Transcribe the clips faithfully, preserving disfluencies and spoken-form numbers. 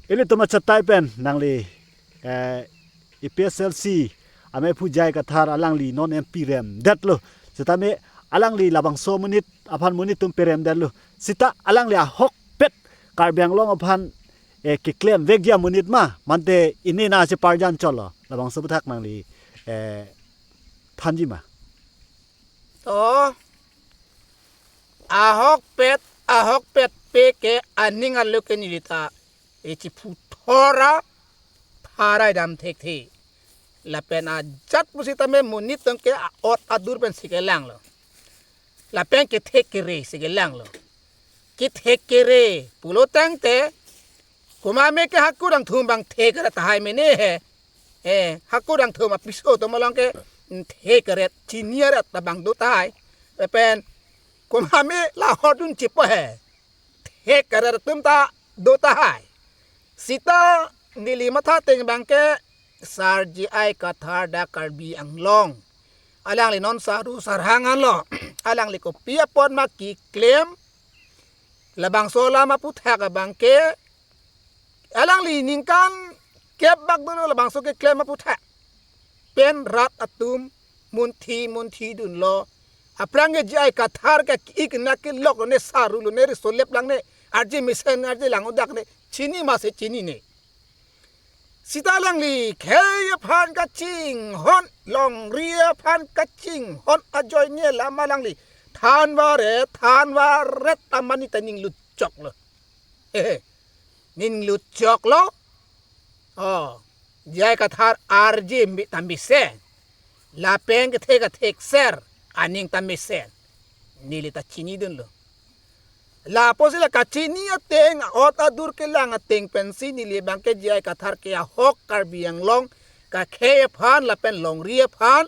Ilitum achatai pen nangli, eh, A P H L C amephu J I Kathar alangli non M P remdetlo. Setame alangli labangso amonit aphan monit atum peremdetlo. Seta alangli ahokpet Karbi Anglong aphan, eh, keklemvekji amonit ma, mate ini na cheparjan cholo. Labangso aphuthak nangli, eh, thanji ma. To, ahokpet, ahokpet pe ke aning arlo ke nelita echiphu thora tharai dam thekthe. Lapen ajat pusitame monit atum ke a-ot adur pensi kelanglo. Lapen kethek kere si kelanglo. Kethek kere pulo tangte, komat me ke hako dangthum abang thek kere tahai mene he. Eh, hako dangthum apiso atum along ke, mm, thek kere chini arat labang do tahai. Lapen komat me lahor dunji po he. Thek kere atum ta do tahai. Seta neli matha ateng abang ke Sar J I Kathar dak Karbi Anglong. Alangli non saru sarhang anlo. Alangli kopi apot ma keklem. Labangso alam aphuthak abang ke alangli ningkan kep bak dolo labangso keklem aphuthak. Pen rat atum munthi munthi dunlo. Aphrang ke J I Kathar ke ik na kelok lone, saru lone, riso lep lang ne, arje mesen arje lang udak ne, chini ma se chini ne. Seta alangli khei aphan kachinghon, longri aphan kachinghon ajoine alam alangli thanvar e, thanvar ret amani ta ning lutchoklo. Hehe. Ning lutchoklo. Oh, J I Kathar arje mi ta mesen. Lapen kethe kethek ser aning ta mesen. Neli ta chini dunlo. Lapusi la kachini ateng, a-ot adur kelang ateng pensi neli abang ke J I Kathar ke ahok Karbi Anglong kakhei aphan lapen longri aphan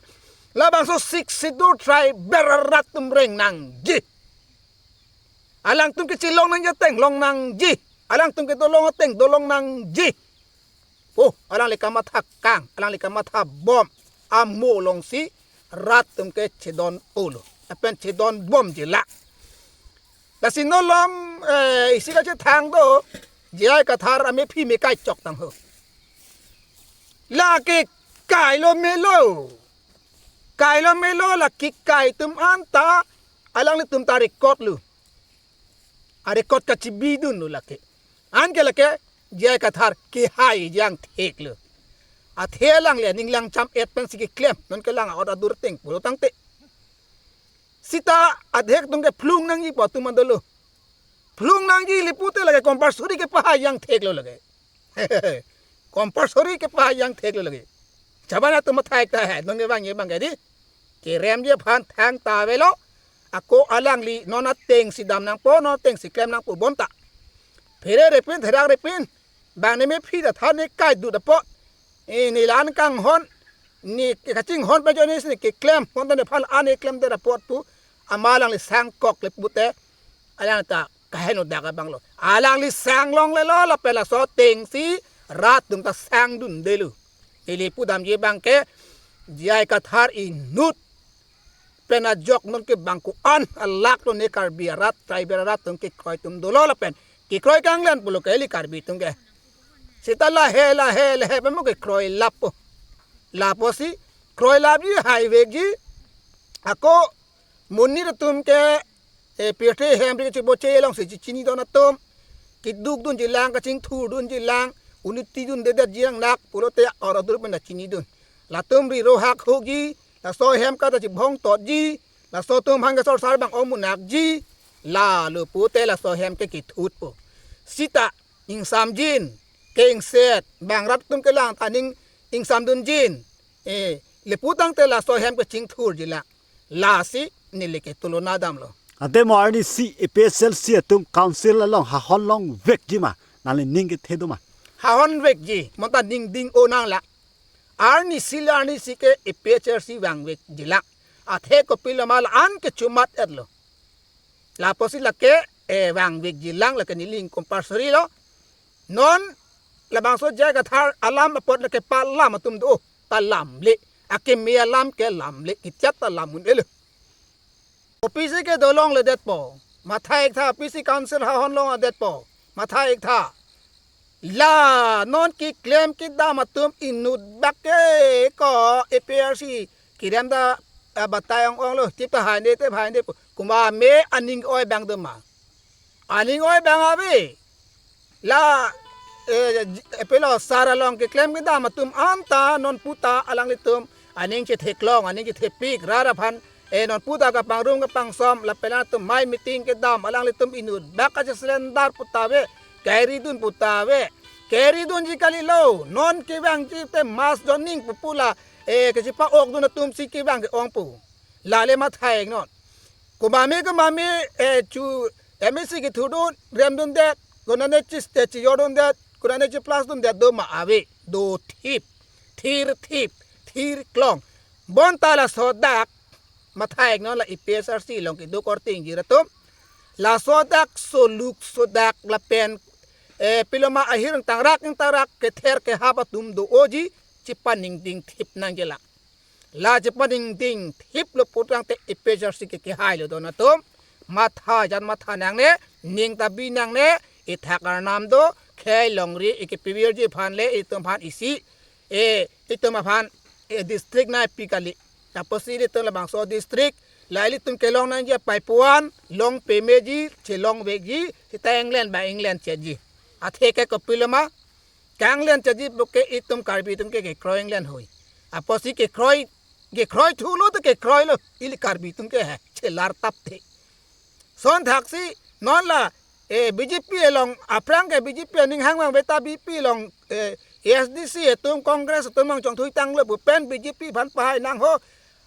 labangso Sixth Schedule tribal arat atum reng nangji. Alangtum kechelong nangji ateng long nangji. Alangtum kedolong ateng dolong nangji. Oh, alangli kamatha kang, alangli kamatha bom amo alongsi rat atum ke chedon-olo. Lapen chedon bomji la. Lasi non malom, eh, isi kachethang do, J I Kathar amephi me kai chok tang ho. La ke kailo melo. Kailo melo, la kekai atum anta alanglitum ta record lo. A-record kachebi dunlo lake. Anke lake J I Kathar kehai jang theklo. Athe alangli aning langcham-et pensi keklem, non kelang a-ot adur ateng pulo tangte. Seta adhek atum ke phlung nangji pu atum an dolo. Phlung nangji le pute lake compulsory kepahai jang theklo lake. Compulsory kepahai jang theklo lake. Chabana atum matha ik tahai, non kevangji abang ke dei. Keremji aphan thangta avelo. Ako alangli non atengsi dam nangpo, non atengsi klem nangpo bonta. Phere repin, therak repin. Bang ne mephi ta than ne kai dut apot. Eh, ne la-an kanghon, ne kachinghon pen ajoine si ne keklem, hon ta nephan la-an ne klemdet apot pu, amat alangli sangkok le pute, alang ta kaheno dak abang lo. Alangli sang longlelo, lapen laso atengsi rat atum ta sangdundelo. Ili pudamji abang ke, J I Kathar inut pen ajok non ke bang ko-an alak lo ne Karbi arat, tribal arat atum kekroi atum dolo lapen kekroi kanglen pulo ke ili Karbi atum ke. Seta lahe, lahe, lahe pen mo kekroi lappo. Lapusi kroilapji, haivekji. Ako monit atum ke, eh, pirthe hem ri chiboche alongsi chechinidun atum. Keduk dunji lang, kachingthur dunji lang, unnoti dundedetji lang nak pulote a-ot adur pen ta chinidun. Latum ri rohak hokji, laso ahem kata chibhong totji, laso atum aphan ke sorsar bang omunakji, lalo pute laso ahem ke kethutpo. Seta ingsamjin, ke ingset, bang rat atum kelang ta ning ingsamdunjin. Eh, le pu tangte laso ahem ke chingthurji lang. Lasi neli ke tulona damlo. Ante mo arnisi A P H L C atum council along hahon longvekji ma, nangli ning kethe do ma? Hahonvekji, bonta ning ding-o nang la. Arnisi le arnisi ke A P H L C vangvekji lang. Athe kopilo ma la-an ke chumat-etlo. Lapusi lake, eh, vangvekji lang, lake neli ning compulsory lo. Non labangso J I Kathar alam apot lake palam atum do, palamle. Akeme alam ke lamle, kichat ta lam un-elo. O P C ke dolongledetpo. Matha ik tha, O P C council hahon longledetpo. Matha ik tha. La non keklem kedam atum inut bak ke ko A P H L C kirem ta, ah, batai ong ong lo, tip ta hai ne te hai ne pu. Komat me aning oi abang do ma. Aning oi abang ave. La, eh, j-, eh, pelo sar along keklem kedam atum anta non puta alanglitum aning chetheklong, aning chethepik, rat aphan, eh, non puta kapangrum kapangsom, lapen atum mai meeting kedam, alanglitum inut bak kacheselendar puta ave, keri dun puta ave, keri dunji kalilo, non kevangji te mass joining pu pu la, eh, kachepa-ok dun atum si kevang ke-ong pu. Lale mathai non. Komat me komat me, eh, chu M A C kethurdun, remdundet, konane chis te chiyordundet, konane chi plus dundet do ma ave, do thip, thir thip, thir klong. Bonta laso dak, mathai non la A P H L C along kedo korte ingjir atum. Laso dak soluk sodak lapen, eh, pilo ma ahir ingtangrak ingtangrak kether kehap atum do-oji, chepaningding thip nangji la. La chepaningding thip lo putangte A P H L C ke kehai lo don atum. Matha jan matha nangne, ning ta bi nangne, ithak arnam do, khei longri ike pivirji aphan le, itum aphan isi, e, itum aphan, e, district nangpi kali. Apotsi itum labangso district, la ilitum kelong nangji apaipuan, long pemeji, chelong vekji, seta England ba England cheji. Athe ke kopilo ma, kanglen cheji pu ke itum Karbi atum ke kekroi inglen hoi. Apotsi kekroi, kekroi thulo te kekroi lo, ili Karbi atum ke he, chelar tap the. Son thaksi, non la, eh, B J P along, aphrang ke B J P aning hangvang veta B P along, eh, A S D C atum Congress atum nangchongthui tanglo pu pen B J P aphan pahai nang ho.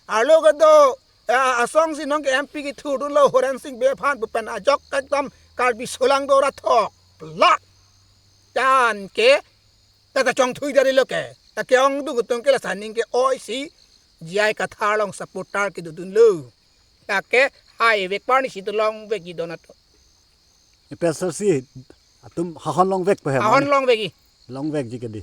Arlo kedo, eh, asong si non ke M P kethurdunlo Horen Sing Bey aphan pu pen ajok ekdom Karbi solang do ra thok. Plak. Tan ke, ta ta chongthui dari lo ke. Ta ke-ong dun atum ke la saning ke-oi si, J I Kathar along supporter kedodunlo. Ta ke hai vek parni si tu long vekji don atum. A P H L C atum hahon long vek pe he Hahon mane? Long vekji. Long vekji ke di.